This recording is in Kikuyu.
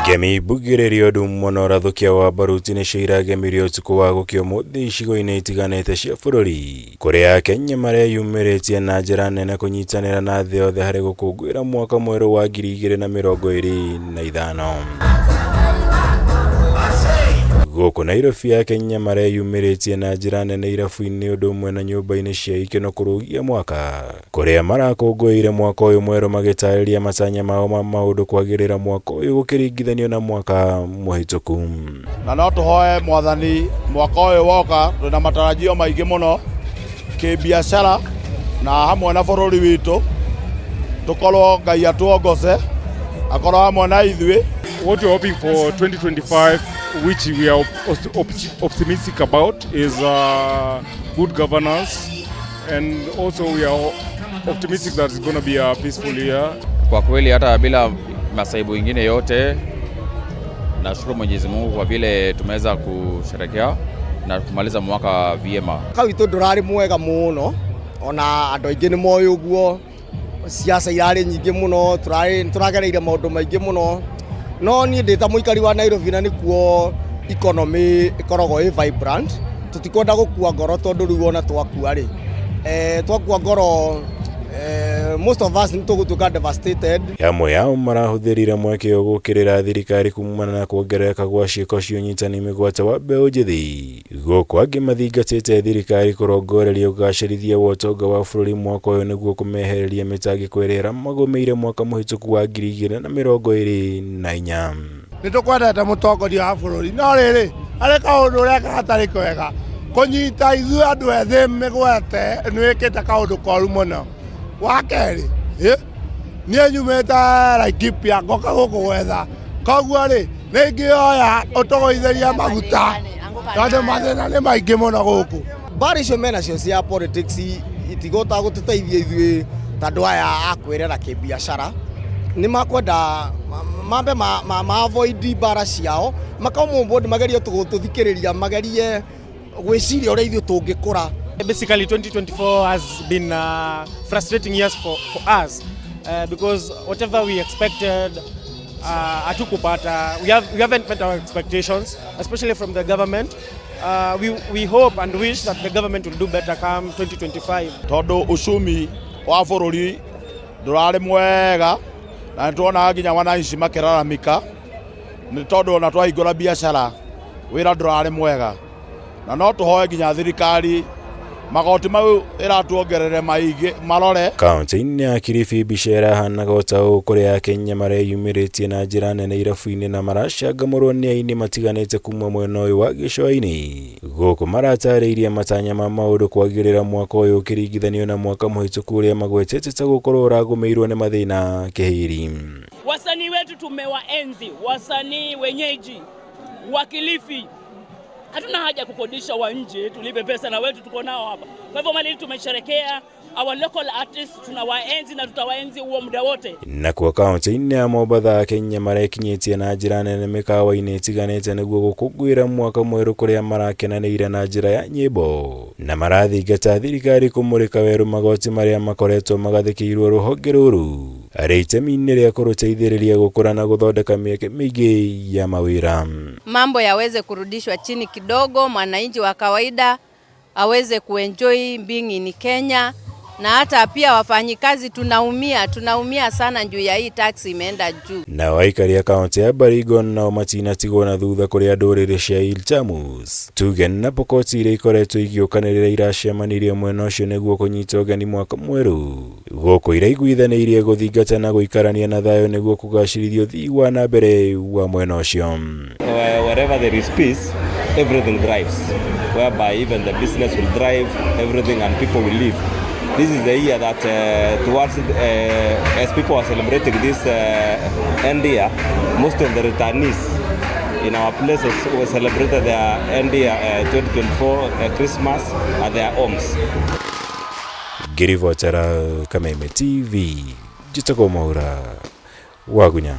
Ngemi mbugĩrĩrio ndumo na ũrathũkia wa baruti nĩcio iragemirio ũtukũ wa gũkĩa ũmũthĩ icigo-inĩ itiganĩte cia bũrũri, kũrĩa Akenya mareyumĩrĩtie na njĩra nene kũnyitanĩra na thĩ yothe harĩ gũkũngũĩra mwaka mwerũ wa 2025. Gũkũ Nairobi Akenya mareyumĩrĩtie na njĩra nene irabu-inĩ ũndũ ũmwe na nyũmba-inĩ cia ikeno kũrũgia mwaka, kũrĩa marakũngũĩire mwaka ũyũ mwerũ magĩtarĩria matanya mao ma maũndũ kwagĩrĩra mwaka ũyũ gũkĩringithanio na mwaka mũhĩtũku. Na no tũhoe Mwathani mwaka ũyũ woka twĩna matarajio maingĩ mũno kĩbiacara na hamwe na bũrũri witũ, tũkorwo Ngai atuongoce akorwo hamwe na ithuĩ. What we're hoping for 2025, which we are optimistic about, is good governance, and also we are optimistic that it's going to be a peaceful year. Kwa kweli hata bila masaibu ingine yote, nashukuru Mwenyezi Mungu kwa vile tumeweza kusherekea na kumaliza mwaka vyema. Mwaka witũ ndũrarĩ mwega mũno, ona andũ aingĩ nĩ moĩ ũguo, siasa irarĩ nyingĩ mũno, tũragereire maũndũ maingĩ mũno, no niĩ ndĩ ta mũikari wa Nairobi na nĩkuo economy ĩkoragwo ĩ vibrant, tũtikwenda gũkua ngoro tondũ rĩu ona twakua rĩ, twakua ngoro, most of us nĩ tũgũtuĩka devastated. Amwe ao marahũthĩrire mweke ũyũ gũũkĩrĩra thirikari kumana na kuongerereka gwa ciĩko cia ũnyitani mĩgwate wa mbeũ njĩthĩ, gũkũ angĩ mathingatĩte thirikari kũrongoreria ũgacĩrithia wa ũtonga wa bũrũri mwaka ũyũ nĩguo kũmehereria mĩtangĩko ĩrĩa ĩramagũmĩire mwaka mũhĩtũku wa 2024. Nĩ tũkwendete mũtongoria wa bũrũri, no rĩrĩ harĩ kaũndũ ũreka hatarĩ kwega, kũnyita ithuĩ andũ ethĩ mĩgwate nĩ wĩkĩte kaũndũ koru mũno. Wa kerĩ, niĩ nyumĩte Laikipia ngoka gũkũ gwetha, koguo rĩ nĩ ingĩoya ũtũgũithĩrie maguta tondũ mathĩna nĩ maingĩ mũno gũkũ. Mbara icio menacio cia politics itigũta gũtũteithia ithuĩ ta andũ aya a kwĩrera kĩbiacara, nĩ makwenda mambe ma avoid mbara ciao, makomwo board magerie gũtũthikĩrĩria, magerie gwĩciria ũrĩa ithuĩ tũngĩkũra. Basically 2024 has been frustrating years for us because whatever we expected hatukupata. We haven't met our expectations, especially from the government. We hope and wish that the government will do better come 2025. Tondũ uchumi wa bũrũri ndũrarĩ mwega na nĩtuonaga nginya wananchi makĩlalamika nĩ tondũ ona twahingũra biacara wĩra ndũrarĩ mwega, na no tũhoe nginya thirikari magoti mau ĩratuongerere maingĩ marore. Kaunti-inĩ ya Kilifi mbica ĩrahanaga o ta ũũ kũrĩa Akenya mareyumĩrĩtie na njĩra nene irabu-inĩ na maracangamũrwo nĩ aini matiganĩte kuma mwena ũyũ wa gĩcũa-inĩ, gũkũ maratarĩirie matanya ma maũndũ kwagĩrĩra mwaka ũyũ ũkĩringithanio na mwaka mũhĩtũku ũrĩa magwetete ta gũkorwo ũragũmĩirwo nĩ mathĩna kĩhĩri. Wasanii wetu tumewaenzi, wasanii wenyeji wa Kilifi. Hatuna haja ya kukodisha wa nje tulipe pesa, na wetu tuko nao hapa. Kwa hivyo mali tumesherekea our local artists, tunawaenzi na tutawaenzi huo muda wote. Nakuo kaunti-inĩ ya Mombatha Akenya marekinyĩtie na njĩra nene mĩkawa-inĩ ĩtiganĩte nĩguo gũkũngũĩra mwaka mwerũ kũrĩa marakenanĩire na njĩra ya nyĩmbo na marathingata thirikari kũmũrĩka werũ magoti marĩa makoretwo magathĩkĩirwo rũhonge rũrũ arĩ itemi-inĩ rĩa kũrũteithĩrĩria gũkũra na gũthondeka mĩeke mĩingĩ ya mawĩra. Mambo yaweze kurudishwa chini kidogo, mwananchi wa kawaida aweze kuenjoy being in Kenya, na hata pia wafanyikazi tunaumia sana juu ya hii tax imeenda juu. Nao aikari a kaunti ya Baringo nao matinatigwo na thutha kũrĩa ndũrĩrĩ cia Ilchamus, Tugen na Pokot iria ikoretwo igĩũkanĩrĩra iracemanirie mwena ũcio nĩguo kũnyita ũgeni mwaka mwerũ, gũkũ iraiguithanĩirie gũthingata na gũikarania na thayũ nĩguo kũgacĩrithia ũthii wa na mbere wa mwena ũcio. Wherever there is peace, everything thrives, whereby even the business will thrive, everything, and people will live. This is the year that towards as people are celebrating this end year, most of the returnees in our places will celebrate their end year 2024 Christmas at their homes. Ngĩribotera Kameme TV, njĩtagwo Mwaura Wagunya.